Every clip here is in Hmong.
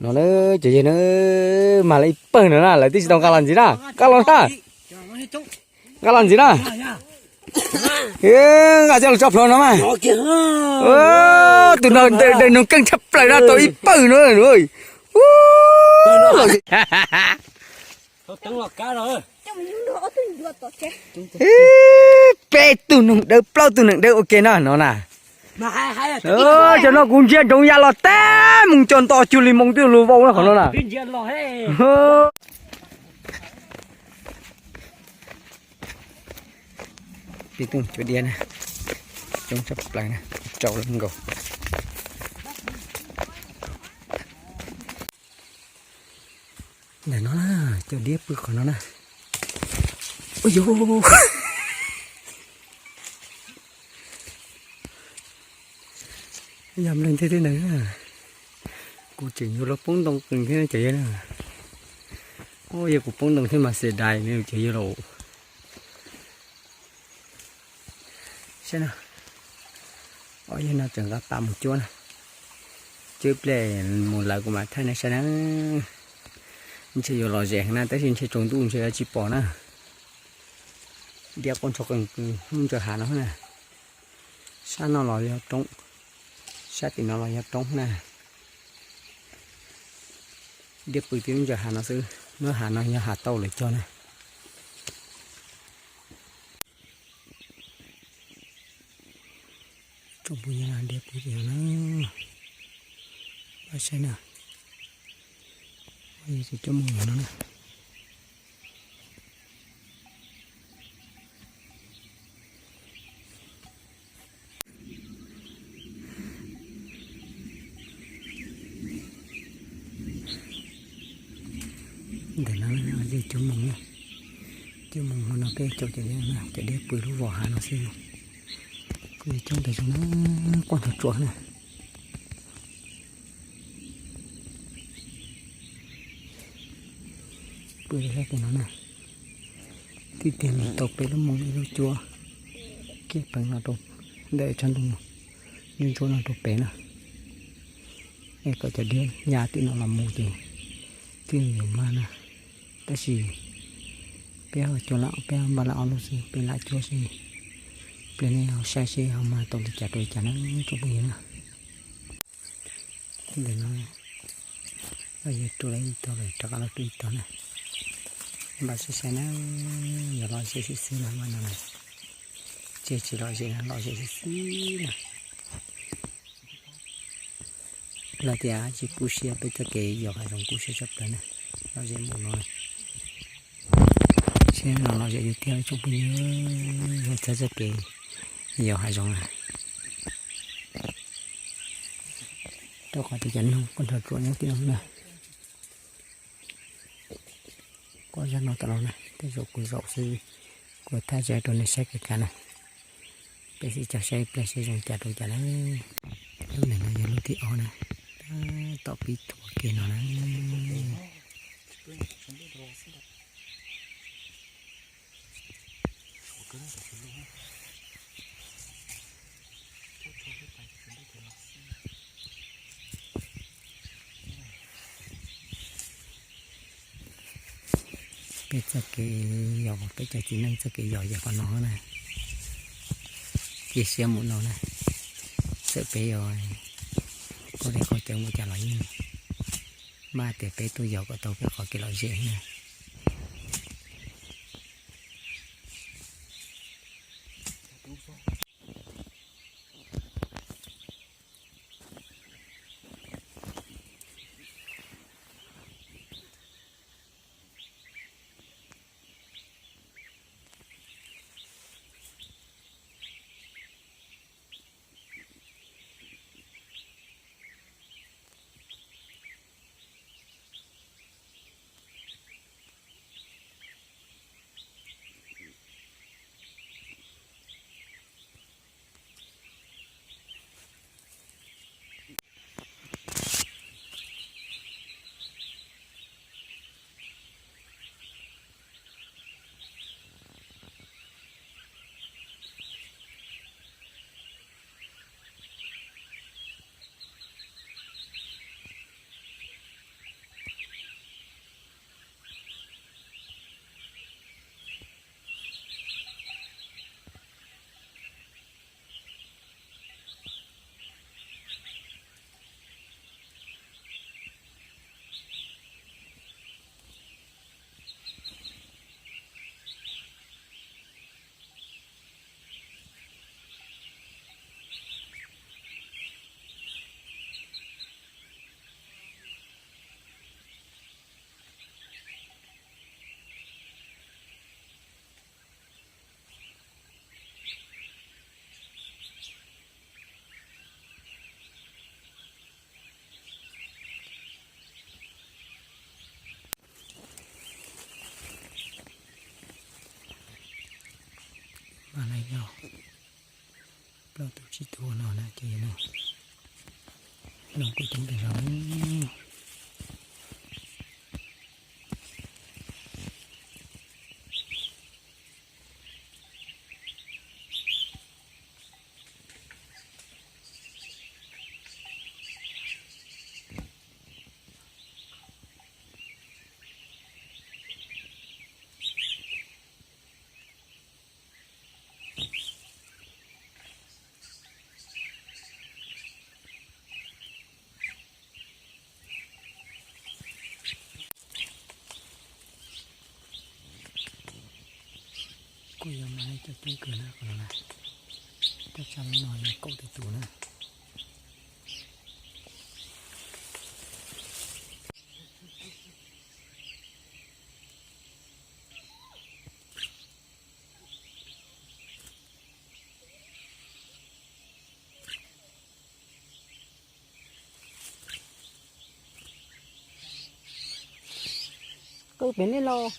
No na, cov yawg na, mag lawv ib pawg no na, lawv twb tsis tau nqa los ntxiv na, nqa los na, nqa los ntxiv na. Nqa coj los tso plhuav no mas. Tus no daws noog keej tshaj plaws na, tau ib pawg no. Peb tug noog dawb, plaub tug noog dawb ua ke na no na. Cov no kuv ntsia ntsoov ya los teb mus tso nto cuag li moo twb luag vau na qhov no na. Peb tug cuab diab na, coob tshaj plaws na, rau lawm nkaus. Ntawm no na, cov diab pw qhov no na. Ua yog, yog nplej ntej thiab ntawd, kuv tseem yuav luag poob ntoo qees thiab cov yawg na. Ua yog kuv poob ntoo thiab mas xia dais cov yawg laus. Saib na, ob yawg no tseem nqa pas mus cuab na. Cuab ib pliag mus lawv kuv mam thaij nej saib na. Ntshe yuav lom zem heev na, tab sis ntshe tsaus ntuj ntshe yuav tsis pom na. Diab quaj ntshov qees pw lub ntsaws hav no na. Sab no los yog roob, sab tim no los yog roob na. Diab pw tib lub ntsaws hav no xwb, lub hav no yog hav tau lawv cog na. Tsoom phooj ywg, diab pw tim no na, pab saib na, tus cuab moos no na. Ntawm no yog cuab moos, cuab moos hauv no peb caum cov diab, cov diab pw lub vos hav no xwb. Kuj yog coob tas zog na, quaj ntsuag tsuav na. Pw rau sab tim no na, twb tiag mus tau peb lub moos ib lub cuab kiag peev no rau ntawm tshav ntuj, ntsuab ntsuab no rau pem na. Es kom cov diab ya tim no los mus ces twb yuav mag na. Tab sis peb ho cuab lam, peb ho npaj lam ob lub xwb, peb lam cuab xwb. Pliag nej ho saib seb ho mag tau li cas rau li cas na tsoom phooj ywg na. Ntawm no los yog rub lawm ib tog lawm, rov qab los rub ib tog na. Npaj saib saib na, yog lom zem xwb xwb na mas no na. Tsis tsis lom zem na, lom zem xwb xwb na. Lawv tias tsis kub siab, peb txoj kev yos hav zoov kub siab tshaj plaws na. Lom zem mus no, siab no lom zem tiag tiag tsoom phooj ywg, yog txog txoj kev yos hav zoov na. Rau qhov tias cov noog quaj ntsuag tsuav nyob tim no na. Quaj zaj no tas los na, tej zaum kuv zaum xwb, kuv thaij tso rau nej saib kiag na. Peb sib cog saib ib pliag seb zoo cas rau cas na. Lub ntawm no yog lub thib ob na, tab tom pib thuav kiag no na. Peb txoj kev yos, peb cov txiv neej txoj kev yos yog qhov no na. Cia siab mus no na, txawm peb yos koj dej koj cawv mus cas los yeej maj tias peb tuaj yos kom tau peb qhov kev lom zem na. Tus tsis tus no na ces no, no kuj coob tiag zog na. Kuj yog mas cov coob kawg na qhov no na. Cov tsam no yog kaum tawm tus na. Kuj pem nej los.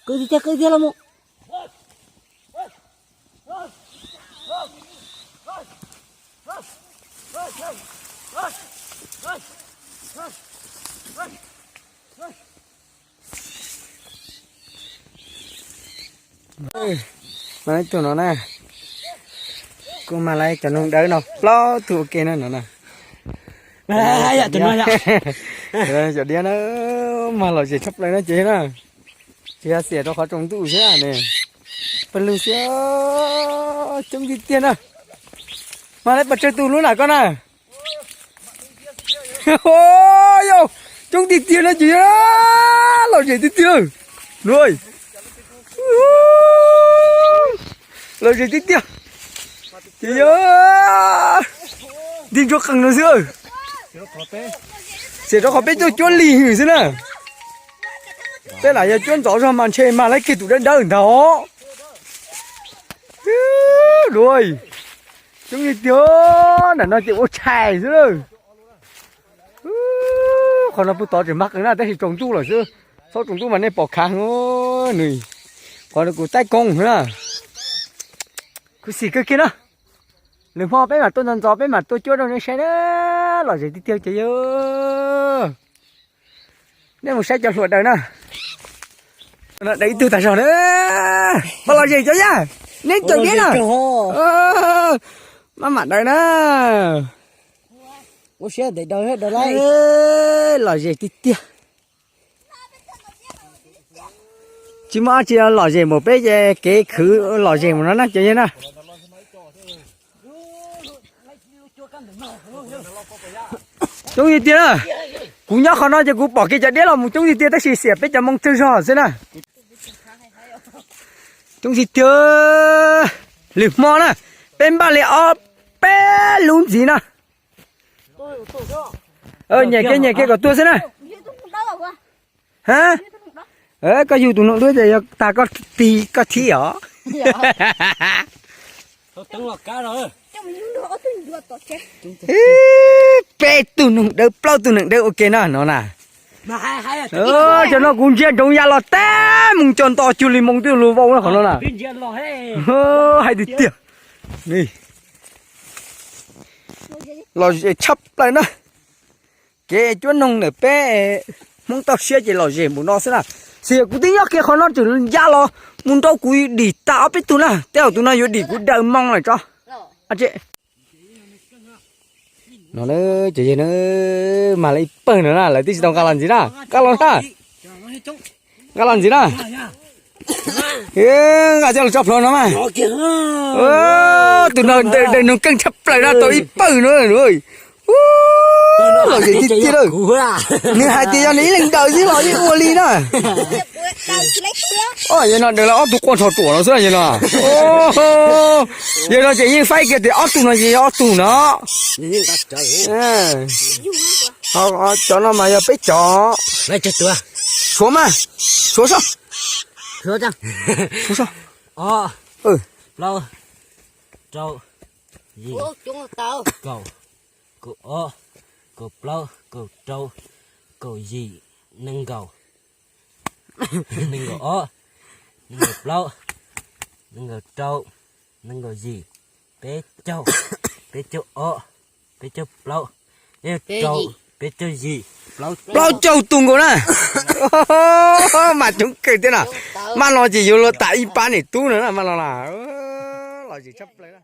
Kwv tiag, kwv tiag los mus. Mas ib tug no na, kuv mag lawv cov noog dawb no plaub tug ua ke na no na. Cov diab na, mag lom zem tshaj plaws no ces na, tsis yog xiam rau qhov tsaus ntuj xwb ne, pawg lug xwb, coob tiag tiag na. Mag lawv pes tsawg tus lub na koj na? Yog coob tiag tiag no ces lom zem tiag tiag. Lom zem tiag tiag. Ces yog nti ntsuag qees no xwb. Xiam rau qhov peb tuaj cuab lig hwm xwb na. Peb lam yog cuab ntxov zog mas ntshe mag lawv kiag tus dawb dawb ntag. Duav, coob tiag tiag, nram no ces ua tshais xwb lawm. Qhov no puag tod tseem mag qees na, tab sis tsaus ntuj lawm xwb. Txhob tsaus ntuj mas nej pom khav heev, nws, qhov no kuv taib koob na. Khuv xim kawg kiag na. Lwm hmo peb mam tuaj ntxov ntxov peb mam tuaj cuab rau nej saib na. Lom zem tiag tiag ces yog. Nej mus saib cov hluas daws na. Daws ib tug tas zog na. Pab lom zem cov yaj. Neb cawm diab na. Maj mam daws na. Lom zem tiag tiag. Tsis muaj dab tsi lom zem npaum peb ces kev khwv lom zem mus no na cov yaj na. Coob tiag tiag na. Kuv nyob qhov no ces kuv pom kev cov diab los mus coob tiag tiag tab sis xiam peb cov moo tsawg zog xwb na. Coob tiag tiag. Lwm hmo na, peb npaj li ob peb lub ntxiv na. Nyiam kiag nyiam kiag kom tuag xwb na. Ha, koj yug tus noog dub ces yog tag koj tig koj thib os. Peb tug noog dawb plaub tug noog dawb ua ke na no na. Cov no kuv ntsia nroov ya los teb mus co nto cuag li moo twb luag vau qhov no na. Hais tiag tiag. Los zem tshaj plaws na. Kev cuab noog ntawm peb Hmoob toj siab ces lom zem npaum no xwb na. Xis kuv twb nyob kiag qhov no tseem ya los mus nrau kuv dim tag ob peb tug na. Tej zaum tus no yuav dim kuv daws moo lawm tso. No cov yawg na, mas lawv ib pawg no na lawv twb tsis tau nqa los ntxiv na. Nqa los na. Nqa los ntxiv na. Nqa coj los tso plhuav no mas. Tus no daws noog keej tshaj plaws na tau ib pawg no. Lom zem tiag tiag lawm. Nws hais tias yog nws ib leeg daws xwb los yeej ua li na. Yog no daws los ob tug quaj nrho ruam no xwb yog no. Yog no ces yeej faib kiag tias ob tug no ces yog ob tug no. Cov no mas yog peb cov. Suav mas, suav sob. Suav sob. Ob, plaub, rau, yim, kaum, kaum ob, kaum plaub, kaum rau, kaum yim, nees nkaum. Nees nkaum ob, nees nkaum plaub, nees nkaum rau, nees nkaum yim, peb caug, peb caug ob, peb caug plaub, peb caug yim, plaub caug tus nkaus na. Mas coob kawg thiab na. Maj no ces yuav luag tas ib pab niam tub no na maj no na. Lom zem tshaj plaws na.